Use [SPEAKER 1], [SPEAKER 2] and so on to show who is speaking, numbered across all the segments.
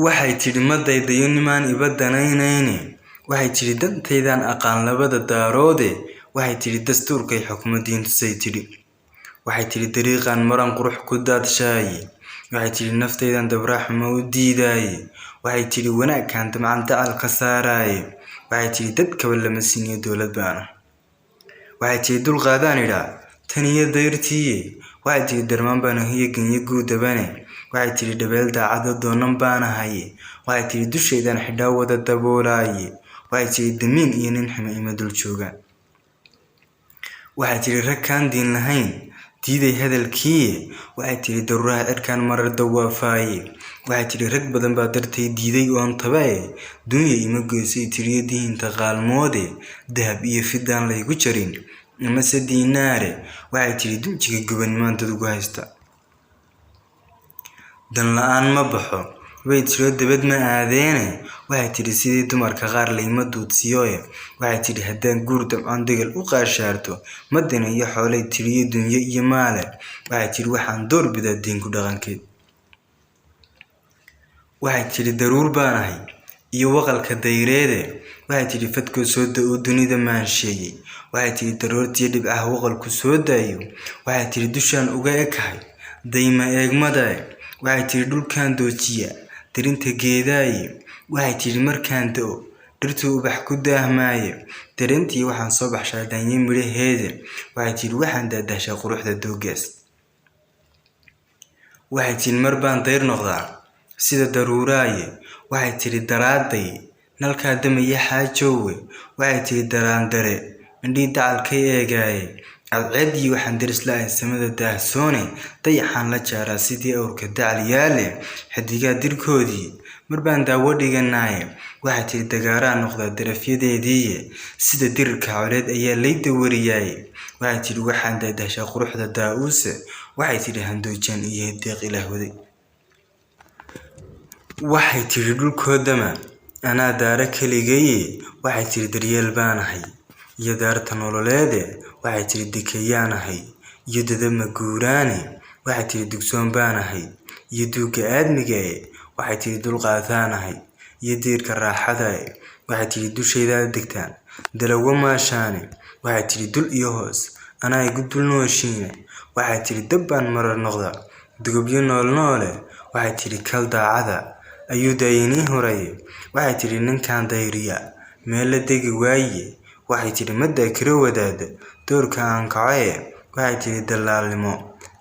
[SPEAKER 1] Waxay tidhi ma daydayo nimaan iba danaynayne. Waxay tidhi dantaydaan aqaan labada daaroode. Waxay tidhi dastuurkay xukmo diintusay tidhi. Waxay tidhi dariiqaan maran qurux ku daadshaaye. Waxay tidhi naftaydan dabraaxuma u diidaaye. Waxay tidhi wanaagkaan damcan dacal ka saaraaye. Waxay tidhi dadkaba lama siiniyo dowlad baana. Waxay tidhi dulqaadaan idhaa tan iyo dayrtiiye. Waxay tidhi darmaan baan ahiyo genyo guudabane. Waxay tidhi dhabeel daacado doonan baanahaye. Waxay tidhi dushaydaan xidhaa wada daboolaaye. Waxay tidhi damiin iyo nin xuma ima dul joogaan. Waxay tidhi rag kaan diin lahayn diiday hadalkiiye. Waxay tidhi daruuraha cirkaan marar dawaafaaye. Waxay tidhi rag badan baa dartay diiday oon tabae. Dunya ima goysay tiriyo dihinta qaalmoode. Dahab iyo fidaan laygu jarin amase diinaare. Waxay tidhi dunjiga gobanimaan dad ugu haysta. Dan la-aan ma baxo way tiro dabad ma aadeene. Waxay tidhi sidii dumarka qaar layma duudsiyoe. Waxay tidhi haddaan guur damcoon degal u qaashaarto ma danayo xoolay tiriyo dunyo iyo maale. Waxay tidhi waxaan door bidaa diinku dhaqankeed. Waxay tidhi daruur baanahay iyo waqalka dayreede. Waxay tidhi fadkoo soo da-oo dunida maansheeyey. Waxay tidhi daroortiyo dhibcaha waqalku soo daayo. Waxay tidhi dushaan uga ekahay dayma eegmadae. Waxay tidhi dhulkaan doojiya darinta geedaaye. Waxay tidhi markaan da-o dhirtuu ubax ku daahmaaye. Darantii waxaan soo baxshaa daanye midhaheede. Waxay tidhi waxaan daadahshaa quruxda dooggaas. Waxay tidhi mar baan dayr noqdaa sida daruuraaye. Waxay tidhi daraadday nalkaa damaya xaajoowe. Waxay tidhi daraandare indhii dacalkay eegaaye. Cadceeddii waxaan deris la'ahay samada daahsoone. Dayaxaan la jaaraa sidii awrka dacal yaale. Xidigaa dirkoodii mar baan daawo dhiganaaye. Waxay tidhi dagaaraa noqdaa darafyadeediiye. Sida dirirka coleed ayaa lay dawariyaaye. Waxay tidhi waxaan daadahshaa quruxda daa'uuse. Waxay tidhi handoojaan iyo deeq ilaah waday. Waxay tidhi dhulkoodama anaa daara keligaye. Waxay tidhi daryeel baanahay iyo daarta nololeede. Waxay tidhi dekeyaanahay iyo dadab maguuraane. Waxay tidhi dugsoon baanahay iyo duugga aadmigae. Waxay tidhi dulqaataanahay iyo diirka raaxadae. Waxay tidhi dushaydaad degtaan dalawo maashaane. Waxay tidhi dul iyo hoos anaa igu dul nooshiine. Waxay tidhi dab baan marar noqdaa dugubyo noolnoole. Waxay tidhi kal daacada ayuu daayinii horaye. Waxay tidhi ninkaan dayriya meel la degi waaye. Waxay tidhi ma daakiro wadaad doorka aan kacoe. Waxay tidhi dallaalnimo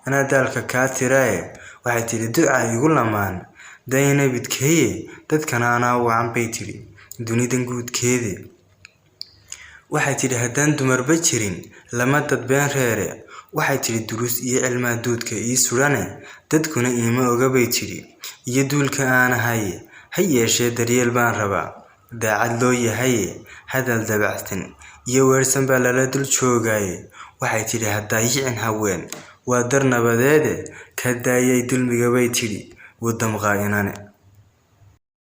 [SPEAKER 1] anaa daalka kaa tirae. Waxay tidhi ducaa igu lamaan dayna bidkeeye. Dadkana anaa wacan bay tidhi dunidan guudkeede. Waxay tidhi haddaan dumarba jirin lama dadbeen reere. Waxay tidhi duruus iyo cilmaa duudka ii sudhane. Dadkuna iima oga bay tidhi iyo duulka aanahaye. Ha yeeshee daryeel baan rabaa daacad loo yahaye. Hadal dabacsan iyo weersan baa lala dul joogaaye. Waxay tidhi ha daayicin haween waa dar nabadeede. Ka daayay dulmiga bay tidhi wuu damqaa inane.